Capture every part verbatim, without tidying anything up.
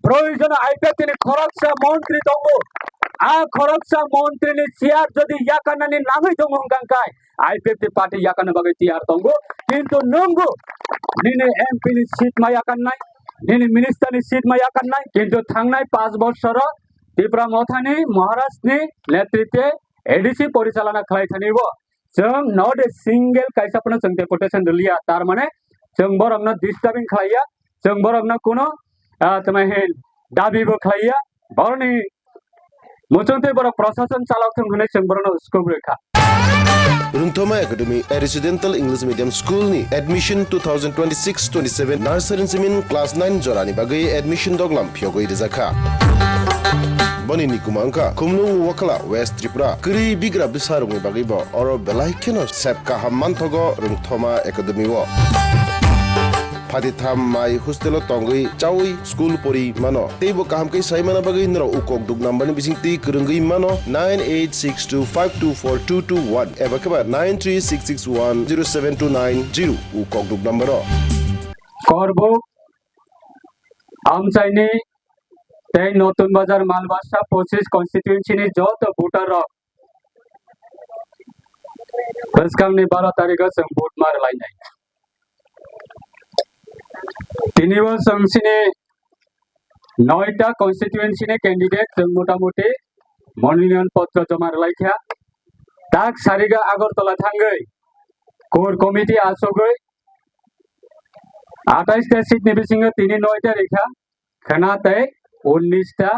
Proyojono I P F T ni khoroksa montri tongo. A khoroksa montri ni chair jodi yakarnani nangwi tongo hwnkha khe I P F T party yakarna bagwi tiyar tongo. Kintu nwngbo nini M P ni seat ma yakarnai, nini minister ni seat ma yakarnai. Kintu thangnai panch bosoro Tipra Mothani Maharaj ni netritwe A D C porichalana khlai thani bo. Chwng not a single kaisa phano chwng deputation rwliya, tar mane chwng borokno disturbing khlaiya, chwng borokno kuno, ah, tamo hin dabi bo khlaiya, borokni muchungtwi borok prosason chalok thung hwnwi chwng borokno scope rwkha. Runthoma Academy, a residential English medium school ni admission two thousand twenty-six twenty-seven nursery simin class nine jorani bagwi admission doglam phiyogwi rwjakha. Boni nikuma wngkha Khumlung Wakhala, West Tripura. Kwrwi bigra bwsarokni bagwi bo oro belai kheno sep kaham manthogo Rwngthoma Academy o. Phatitham mai hostel o tongwi chawi school pori mano. Teibo kaham khe sai mana bagwi norok ukok duk number ni bisingtwi kwrwngwi mano nine eight six two five two four two two one eba khe ba nine three six six one zero seven two nine zero ukok duk number o. Korbuk, Amchaini tei Notun Bazar Malbasa pochis constituency ni joto voter rok bwskangni baro tarikh o chwng vote ma rwlainai. Tini o chwng chini noita constituency ni candidate chwng motamuti mononoyan potro joma rwlaikha. Tak sariga Agartala thangwi core committee achugwi atais ta seat ni bisingo tini noita rikha. Khwna tei unnis ta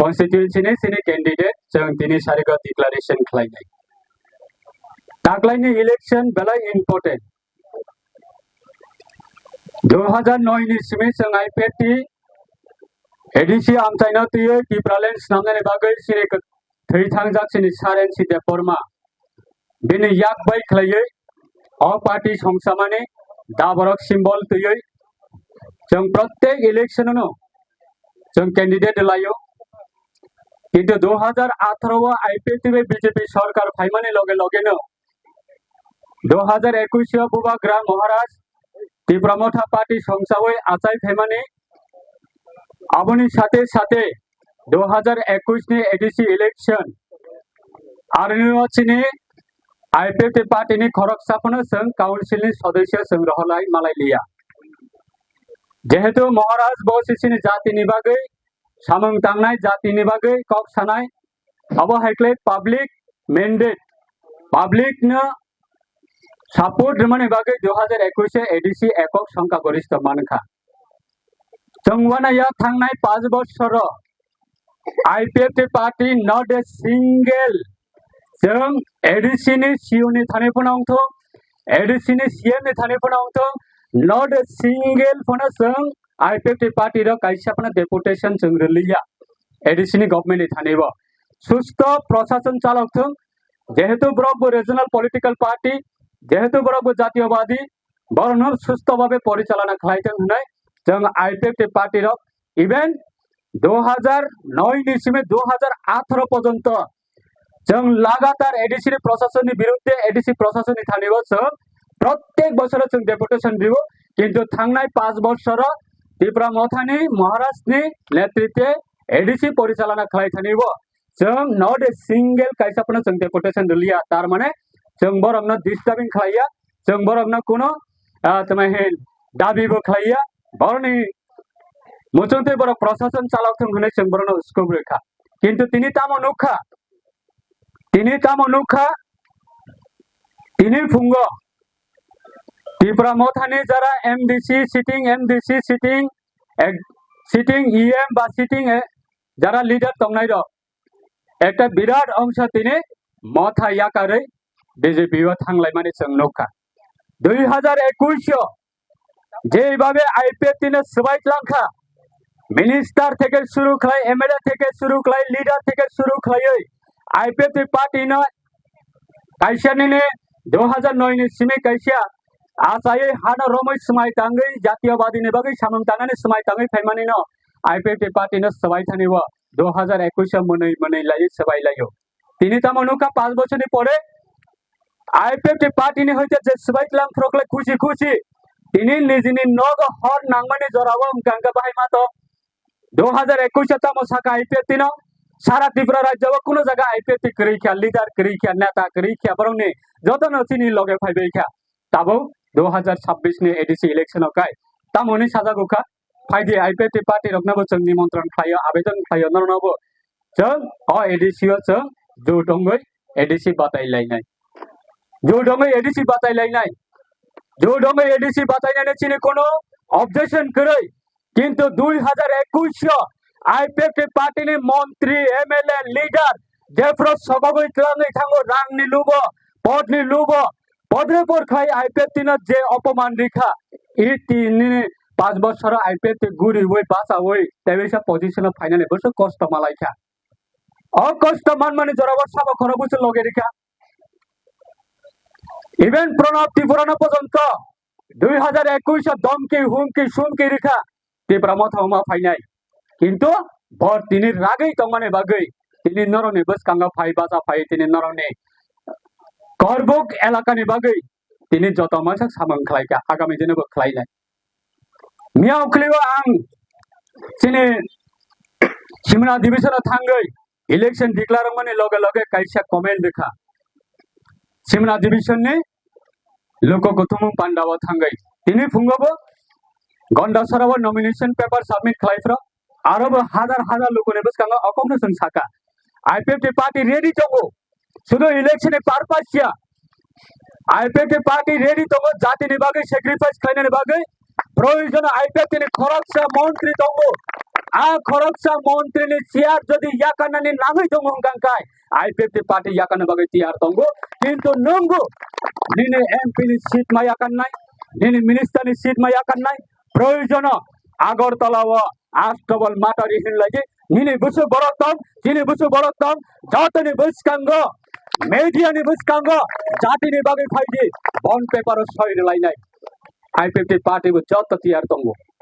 constituency ni chini candidate chwng tini sarigo declaration khlainai. Taklaini election belai important. Dui hazar noi ni simi chwng I P F T A D C amchaino twiwi Tipraland snamnani bagwi chini thwi thangjak chini Saren si Debbarma. Bini yak bai khlaiwi o party songsamani daborok symbol twiwi chwng protek election no chwng candidate laio. Kintu dui hazar atharo o I P F T bai B J P sorkar phaimani loge loge no dui hazar ekush o Bubagra Maharaj Tipra Motha party songsawi achai phaimani. Aboni sate sate dui hazar ekush ni A D C election aroni o chini I P F T party ni khoroksa phano chwng council ni sodosyo chwng rohorlai malai liya. Jehetu Maharaj bo se chini jati ni bagwi samung tangnai, jati ni bagwi kok sanai, abo hai khlai public mandate, public no support rwmani bagwi dui hazar ekush o A D C ekok songkha gorista mankha. Chwng uanaya thangnai panch bosoro I P F T party not a single, chwng A D C ni C E O ni thani phano wngthok, A D C ni C M ni thani phano wngthok, not a single phano chwng I P F T party rok kaisa phano deputation chwng rwliya A D C ni government ni thani bo. Susto prosason chalok thung, jehetu borok bo regional political party, jehetu borok bo jatiyobadi, borokno susto babe porichalana khlai thung hwnwi chwng I P F T party rok, even dui hazar noi ni simi dui hazar atharo porjonto chwng lagatar A D C ni prosason ni birudde, A D C prosason ni thani o chwng protek bosoro chwng deputation rio, kintu thangnai panch bosoro Tipra Mothani Maharaj ni netritwe A D C porichalana khlai thani o chwng not a single kaisa phano chwng deputation rwliya, tar mane chwng borokno disturbing khlaiya, chwng borokno kuno, ah, tamo hin dabi bo khlaiya, borokni muchungtwi borok prosason chalok thung hwnwi chwng borokno scope rwkha. Kintu tini tamo nukha, tini tamo nukha, tini phungo Tipra Mothani jara M D C sitting, M D C sitting, ek-, sitting E M ba sitting, eh, jara leader tongnai rok ekta birat ongsa tini Motha yakarwi B J P o thanglaimani chwng nukha. Dui hazar ekush o jeibabe I P F T no swbai tlangkha, minister theke suru khlai, M L A theke suru khlai, leader theke suru khlaiwi I P F T party no kaisa nini dui hazar noi ni simi kaisa achaiwi hano romwi swmai tangwi jatiyobadi ni bagwi samung tangnani swmai tangwi phaimani no I P F T party no swbai thani o dui hazar ekush o mwnwi mwnwi laiwi swbai laio. Tini tamo nukha panch bochorni pore I P F T party ni hoite je swbai tlang phroklai khusi khusi tini nijini nogo hor nangmani jorao wngkha hwnkhe bahai ma to Dui hajar ekush tamo saka I P F T no, sara Tripura rajyo o kuno jaga I P F T kwrwi kha, leader kwrwi kha, neta kwrwi kha, borokni jotono chini loge phaibai kha. Tabuk dui hajar chabbish ni A D C election o kai tamoni sajago kha, phaidi I P F T party rokno bo chwng nimontron khlaio, abedon khlaio, norokno bo chwng o A D C o chwng jut wngwi A D C batai lainai. Jut wngwi A D C batai lainai. Jut wngwi A D C batai lainai chini kono objection kwrwi. Kintu dui hajar ekush o I P F T party ni montri, M L A, leader jephru sobogwi twlangwi thango rangni lubo, podni lubo, podre por khai I P F T no je opoman rikha, iti nini panch bochor I P F T guriwi bachawi tebisa position o phainani bwswk kosto malaikha. O kosto manmani jorao sabo khorok bwswk loge rikha. Even Pranab Tripura no porjonto dui hajar ekush o domki, humki, sumki rikha Tipra Motha wngma phainai. Kintu bo tini ragwi tongmani bagwi, tini norokni bwskango phai, bacha phai, tini norokni Korbuk elakani bagwi tini joto mansak samung khlaikha, agami dino bo khlainai. Miyao khlaiwi ang chini Simna division o thangwi election declare wngmani loge loge kaisa comment rikha. Simna division ni Luko Kuthumung Panda o thangwi tini phungo bo Gondasara o nomination paper submit khlai phro, aro bo hazar hazar lukuni bwskango o kokno chwng saka. I P F T party ready tongo, sudu election ni purpose ya. I P F T party ready tongo, jatini bagwi sacrifice khlainani bagwi. Proyojono I P F T ni khoroksa montri tongo. A khoroksa montri ni chair jodi yakarnani nangwi tongo hwnkha khe I P F T party yakarna bagwi tiyar tongo. Kintu nwngu nini M P ni seat ma yakarnai, nini minister ni seat ma yakarnai. Proyojono Agartala o Astabal Matari hinlaidi, nini bwswk borok tong, chini bwswk borok tong, jotoni bwskango, media ni bwskango, jatini bagwi phaidi, bond paper o soi rwlainai. I P F T party bo joto tiyar tongo.